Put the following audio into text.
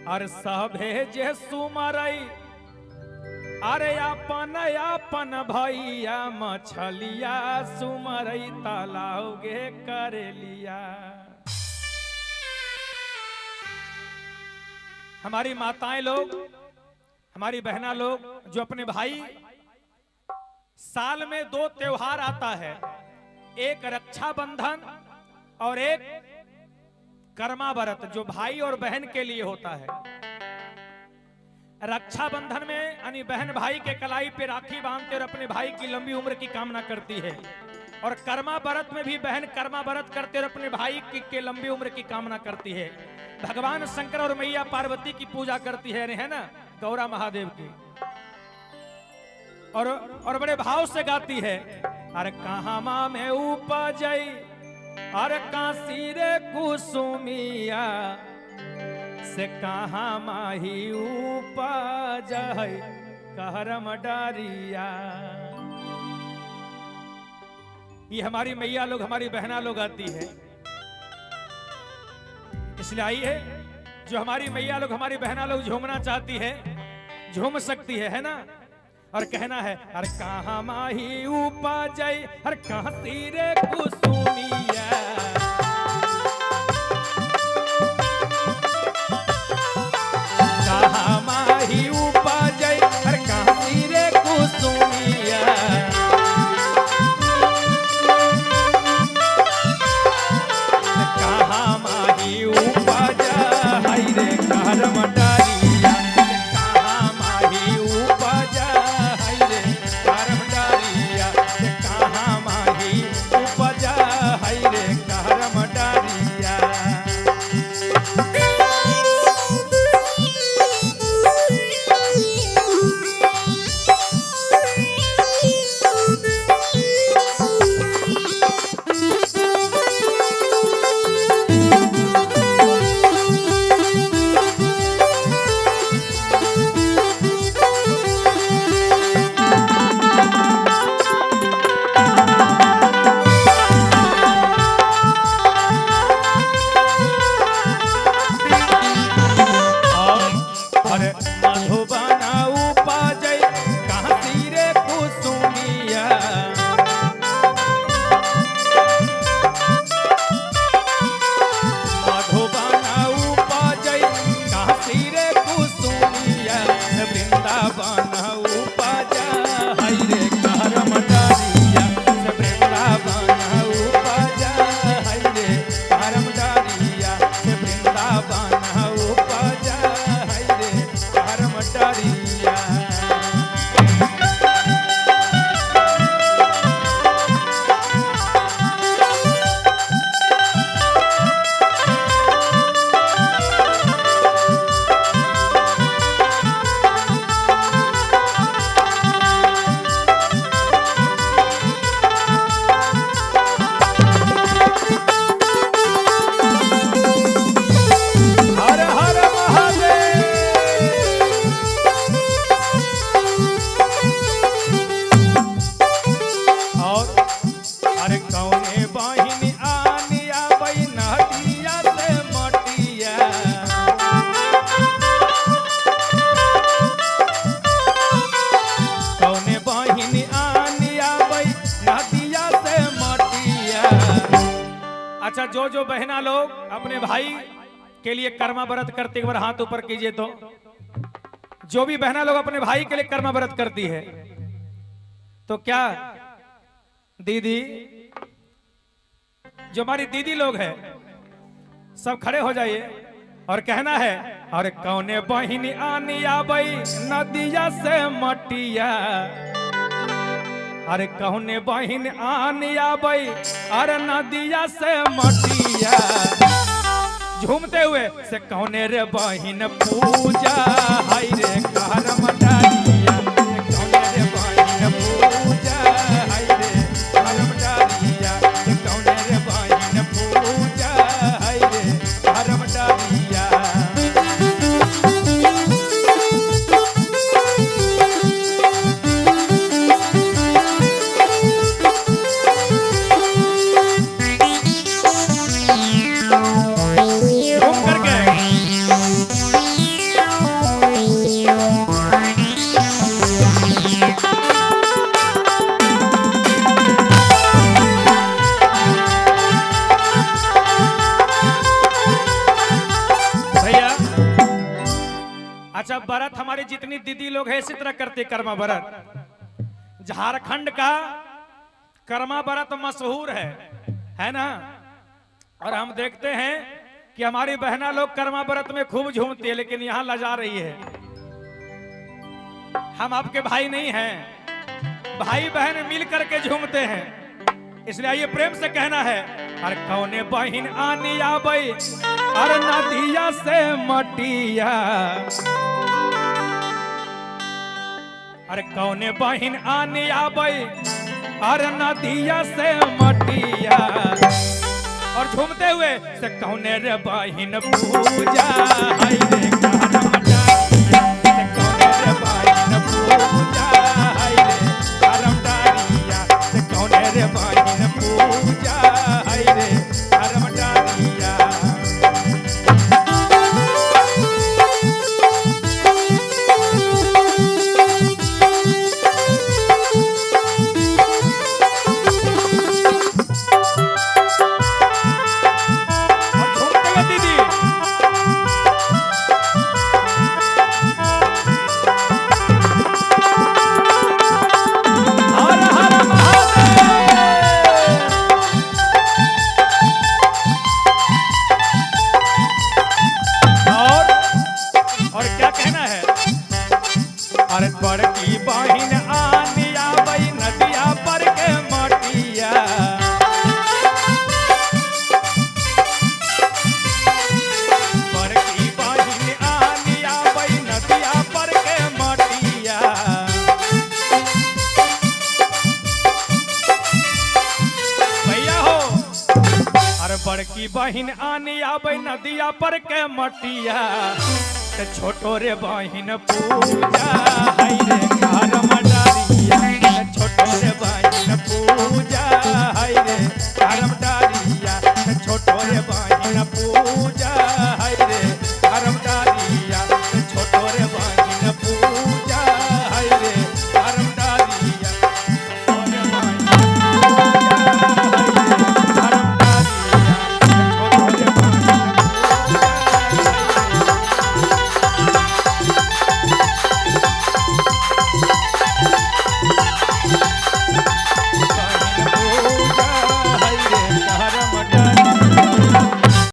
अरे सभे जे सुमरई अरे अपन अपन भैया मछलिया सुमरई तालाब गे करेलिया। हमारी माताएं लोग, हमारी बहना लोग जो अपने भाई, साल में 2 त्योहार आता है, एक रक्षाबंधन और एक कर्मा व्रत जो भाई और बहन के लिए होता है। रक्षाबंधन में यानी बहन भाई के कलाई पे राखी बांधते और अपने भाई की लंबी उम्र की कामना करती है, और कर्मा व्रत में भी बहन कर्मा व्रत करते और अपने भाई के लंबी उम्र की कामना करती है। भगवान शंकर और मैया पार्वती की पूजा करती है ना, गौरा महादेव की, और बड़े भाव से गाती है। अरे कहाँ माँ में उपजई अरे काशी रे कुसुमिया से कहाँ माही उपजई कहरम डारिया। ये हमारी मैया लोग, हमारी बहना लोग आती है, इसलिए आई है। जो हमारी मैया लोग, हमारी बहना लोग झूमना चाहती है, झूम सकती है ना। और कहना है अरे कहाँ माही उपजई अरे काशी रे कुसुमिया, कहाँ माही उपजई अरे काशी रे कुसुमिया, कहाँ माही उपजई रे करम डारिया, कहाँ माही उपजई रे करम डारिया, कहाँ माही उपजई रे करम डारिया। अरे मधुबना उपजई काशी रे कुसुमिया, मधुबना उपजई काशी रे कुसुमिया, वृंदावन उपजई रे करम डारिया, वृंदावन उपजई रे करम डारिया, वृंदावन उपजई रे करम डारिया। हर हर महादेव। और अरे कौने बहिनी आनिया नदिया से मटिया, कौने बहिनी आनिया नदिया से मटिया। अच्छा, जो जो बहना लोग अपने भाई के लिए कर्मा व्रत करते, एक बार हाथ ऊपर कीजिए तो। जो भी बहना लोग अपने भाई के लिए कर्मा व्रत करती है, तो क्या दीदी, जो हमारी दीदी लोग हैं, सब खड़े हो जाइए और कहना है अरे कौने बहिनी आनिया बई नदिया से मटिया, अरे कौने बहिन आनिया बई अरे नदिया से मटिया, झूमते हुए से कौने रे बहिन पूजा हाय रे करम डारिया, से कौने रे बहिन पूजा हाय रे करम डारिया, से कौने रे बहिन पूजा हाय रे करम डारिया। झूम करके। अच्छा व्रत हमारी जितनी दीदी लोग है इसी तरह करते कर्मा व्रत। झारखंड का कर्मा व्रत मशहूर है ना? और हम देखते हैं कि हमारी बहना लोग कर्मा व्रत में खूब झूमती है, लेकिन यहाँ लजा रही है। हम आपके भाई नहीं हैं, भाई बहन मिल करके झूमते हैं। इसलिए आइए प्रेम से कहना है, अरे कौने बहिन आनी आबै अरे नदिया से मटिया, अरे कौने बहिन आनी आबै अरे नदिया से मटिया। और झूमते हुए से कौने रे बहिन पूजा हाय रे करम डारिया, से कौने रे बहिन पूजा हाय रे करम डारिया, से कौने रे बहिन पूजा हाय रे करम डारिया। और झूमते हुए दीदी हर हर महादेव। और क्या कहना है, अरे बड़की बहिन आनी आबै नदिया पर के मटिया, बड़की बहिन आनी आबै नदिया पर के मटिया, भैया हो। अरे बड़की बहिन आनी आबै नदिया पर के मटिया, ते छोटो रे बहिन पूजा हाय रे करम डारिया, ते छोटो रे बहिन पूजा हाय रे करम डारिया।